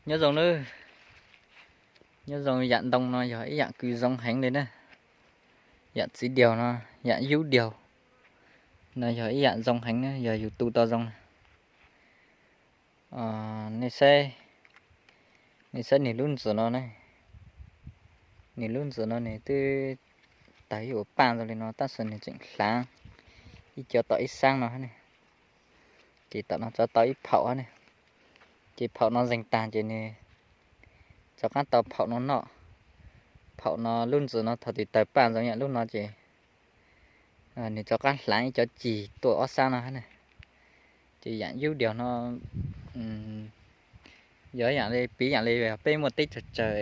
Nyob zoo nawb, nyob zoo. Yam ntoo no yog ib yam kws zoo heev li na. Yam txiv diaug no, yam yub diaug no yog ib yam zoo heev na, yog yus tu tau zoo na. Nej saib, nej saib nws lub ntxwv no ne, nws lub ntxwv no nws twb tawg ib uas paj ntxog li no tab sis nws tseem hlav ib co tom ib sab no ne. Ces tom no tso tau ib phaum ne, ces phaum no zeeg tag ces nws rov qab tau phaum no noj. Phaum no lub ntxwv no thaum twg tawg paj ntxog yam lub no ces nws rov qab hlav ib co cig tuaj ob sab no ne. Ces yam yub diaug no yog yam li piv yam li peb muaj teb tsawg tsawg,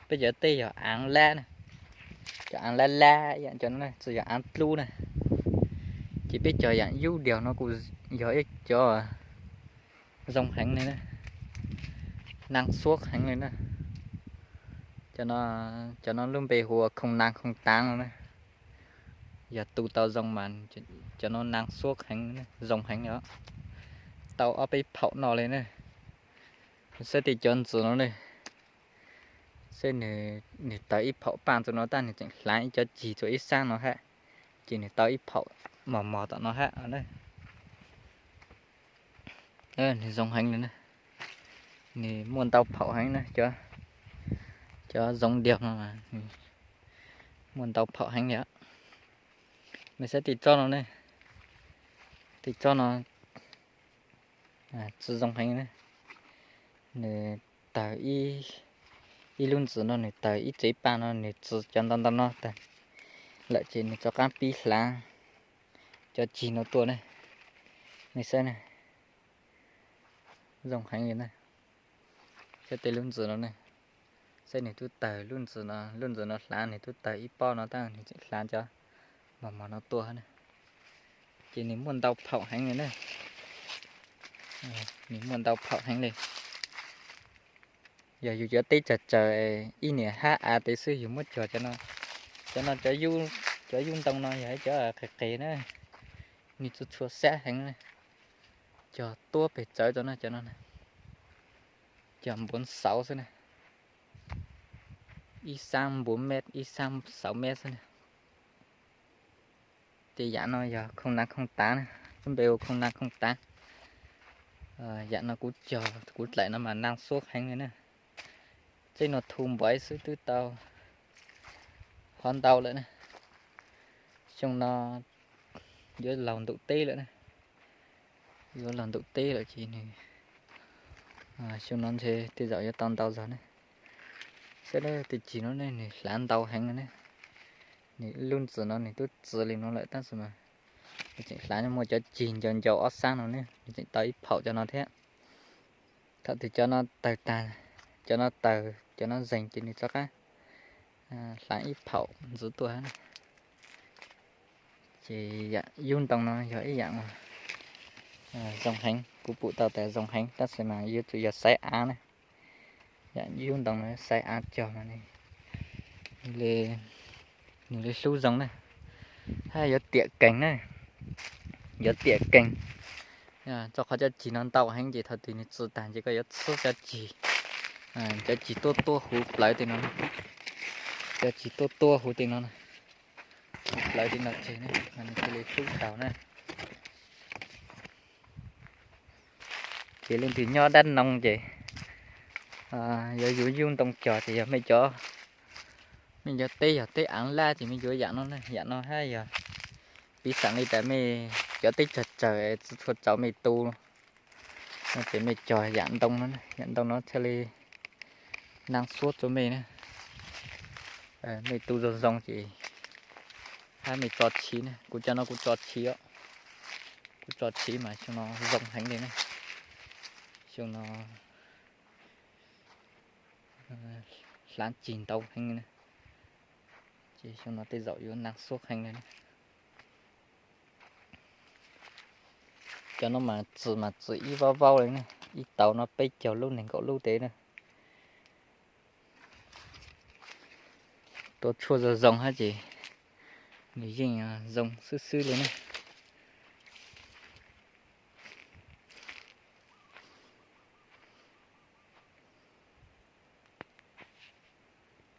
peb cov teb yog aav lab na, cov aav lab lab ib yam cov no tsis yog aav dlub na. Ces peb cov yam yub diaug no kuj yog ib cov zoo heev li na, naj xuab heev li na. Cov no lub npe hu ua khooj naj khooj taav no na. Yog tu tau zoo mas cov no naj xuab heev, zoo heev os. Tau ob peb phaum no li na. Saib tej cov ntxwv no ne, saib nws tawg ib phaum paj ntxog no tab nws tseem hlav ib co cig tuaj ib sab no hab, ces nws tau ib phaum mos mos tom no hab. Nws zoo heev li na, nws muaj ntau phaum heev na. Cov zoo diaug no muaj ntau phaum heev li. Nej saib tej tsob no ne, tej tsob no tsi zoo heev na. Nws tawg ib lub ntxwv no nws tawg ib tsev paj no nws txi cov ntau ntau no tag lawm ces nws rov qab pib hlav cov cig no tuaj ne. Nej saib ne, zoo heev li na. Saib tej lub ntxwv no ne, saib nws tub tawg lub ntxwv no, lub ntxwv no hlav nws tub tawg ib pob no tab nws tseem hlav cov mos mos no tuaj na. Ces nws muaj ntau phaum heev li na, nws muaj ntau phaum heev li. Yog yus cov teb tsawg tsawg ib niam hab av tev xwb yus muab cog cov no, cov no cov yub ntoo no yog ib cov qis qis na, nws txhua txhua xab heev na. Cog tuab pes tsawv rau no, cov no cog npuav xauv xwb na, ib xab npuav mev ib xab xauv mev xwb na. Ces yam no yog khooj naj khooj tav na, lub npe hu khooj naj khooj tav. Yam no kuv cog kuv dlaim no mas naj xuab heev li na. Txij no thu npaiv xwb twb tau hov ntau lawm na. Xyoo no yuav laug ntuj teb lawm na, yuav laug ntuj teb lawm ces nws xyoo no ntshe tej zaum yuav tau ntau zog ne. Saib lub tej cig no ne nws hlav ntau heev ne. Nws lub ntxwv no nws twb txi li no lawm tab sis mas nws tseem hlav muaj cov cig ncau ncau ob sab no ne, nws tseem tau ib phaum cov no thiab. Thaum twg cov no tawg tag, cov no tawg cov no zeeg ces nws rov qab hlav ib phaum ntxiv tuaj. Ces yam yub ntoo no yog ib yam zoo heev, kuv pum tau tas zoo heev tab sis mas yuav tsum yog xaiv av na. Yam yub ntoo no xaiv av cog mas nws li hlub zoo na, hab yuav tiam keeg na, yuav tiam keeg. Rau qhov cov cig no ntau heev ces thaum twg nws txi tag ces koj yuav txhub cov cig, cov cig tuab tuab huv plawv tej no, cov cig tuab tuab huv tej no, huv plawv tej no tseg mas nws thiaj li hlub taug na. Ces leej twg nyob dab noo ces yuav yuav yub ntoo cog ces yog mej cov, mej cov teb yog teb aav lab ces mej yuav yam no na, yam no hab yog piv xam li tas mej cov teb tsawg tsawg tsi tshua txaus mej tu no ces mej cog yam ntoo no, yam ntoo no thiaj li naj xuab rau mej na. Mej tu zoo zoo ces hab mej tso tshiv na, kuv cov no kuv tso tshiv os, kuv tso tshiv mas xyoo no zoo heev li na. Xyoo no hlav cig ntau heev li na, ces xyoo no tej zaum yuav naj xuab heev li na. Cov no mas txi mas txi ib vaub vaub li na, ib tauv no peb caug lub nees nkaum lub tes na. Tua tshuaj zoo zoo hab ces nws yeej zoo xwb xwb li na.